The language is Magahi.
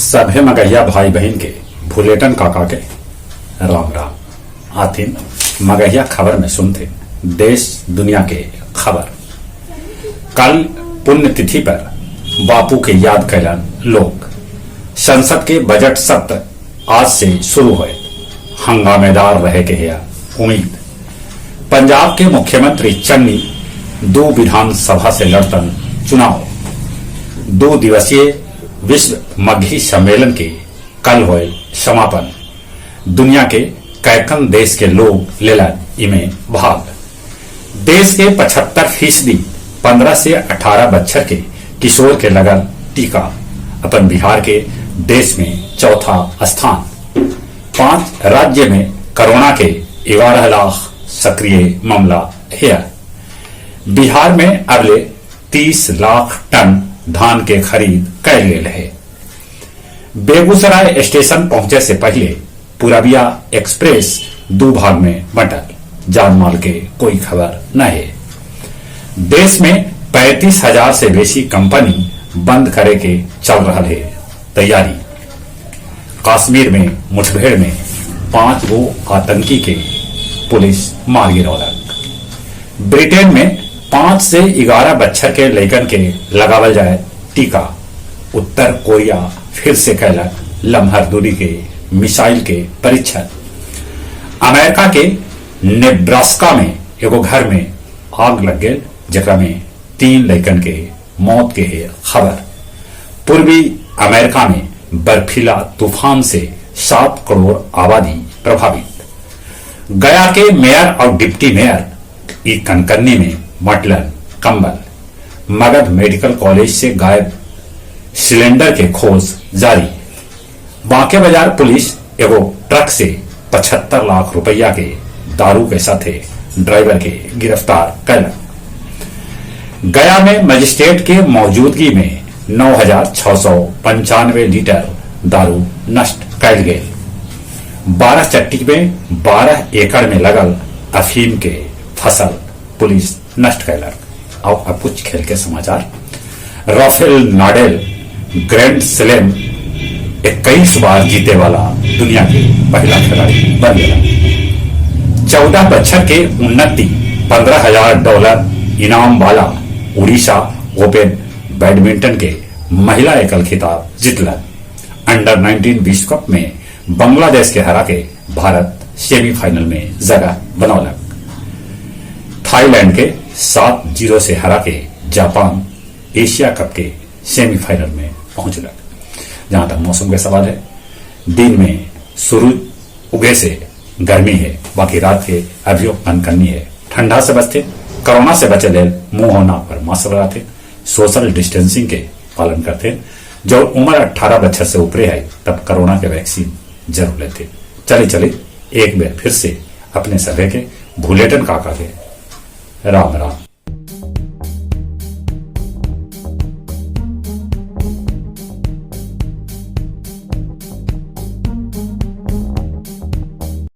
सभे मगहिया भाई बहिन के भुलेटन काका के राम राम। आथिन मगहिया खबर में सुनते देश दुनिया के खबर। कल पुण्यतिथि पर बापू के याद कैलन लोग। संसद के बजट सत्र आज से शुरू हुए, हंगामेदार रहे के है उम्मीद। पंजाब के मुख्यमंत्री चन्नी दो विधानसभा से लड़तन चुनाव। 2 दिवसीय विश्व मगही सम्मेलन के कल होए समापन। दुनिया के कैकन देश के लोग लेलन इमे भाग। देश के 75% 15 से 18 बच्चर के किशोर के लगल टीका। अपन बिहार के देश में चौथा स्थान। 5 राज्य में कोरोना के 11 लाख सक्रिय मामला है। बिहार में अगले 30 लाख टन धान के खरीद कैल गेल है। बेगूसराय स्टेशन पहुंचे से पहले पुरबिया एक्सप्रेस 2 भाग में बंटल। जान माल के कोई खबर न है। देश में 35,000 से बेसी कंपनी बंद करे के चल रहा है तैयारी। कश्मीर में मुठभेड़ में 5 गो आतंकी के पुलिस मार गिरौलक। ब्रिटेन में 5 से 11 बच्चर के लैकन के लगावल जाए टीका। उत्तर कोरिया फिर से कैलक लम्हर दूरी के मिसाइल के परीक्षण। अमेरिका के नेब्रास्का में एगो घर में आग लग गई, जकरा में 3 लैकन के मौत के है खबर। पूर्वी अमेरिका में बर्फीला तूफान से 7 करोड़ आबादी प्रभावित। गया के मेयर और डिप्टी मेयर ई कनकन्नी में बांटलन कंबल। मगध मेडिकल कॉलेज से गायब सिलेंडर के खोज जारी। बांके बाजार पुलिस एगो ट्रक से 75 लाख रुपया के दारू के साथे ड्राइवर के गिरफ्तार कैलक। गया में मजिस्ट्रेट के मौजूदगी में 9,695 लीटर दारू नष्ट कैल गेल। 12 चट्टी में 12 एकड़ में लगल अफीम के फसल पुलिस नष्ट कैलक। और अब कुछ खेल के समाचार। राफेल नाडेल ग्रैंड स्लैम 21 बार जीते वाला दुनिया के पहला खिलाड़ी बन गया। 14 बच्चर के उन्नति $15,000 इनाम वाला उड़ीसा ओपन बैडमिंटन के महिला एकल खिताब जीतलन। अंडर 19 विश्व कप में बांग्लादेश के हरा के भारत सेमीफाइनल में जगह बनौलक। थाईलैंड के 7-0 से हरा के जापान एशिया कप के सेमीफाइनल में पहुंचलक। जहां तक मौसम का सवाल है, दिन में सूरज उगे से गर्मी है, बाकी रात के अभियो कनकनी है। ठंडा से बचते, कोरोना से बचे लेल मुंह और नाक पर मास्क लगाते, सोशल डिस्टेंसिंग के पालन करते। जो उम्र 18 बच्चर से ऊपरे है तब कोरोना के वैक्सीन जरूर लेते। चले चले एक बार फिर से अपने सभे के भुलेटन काका के राम राम।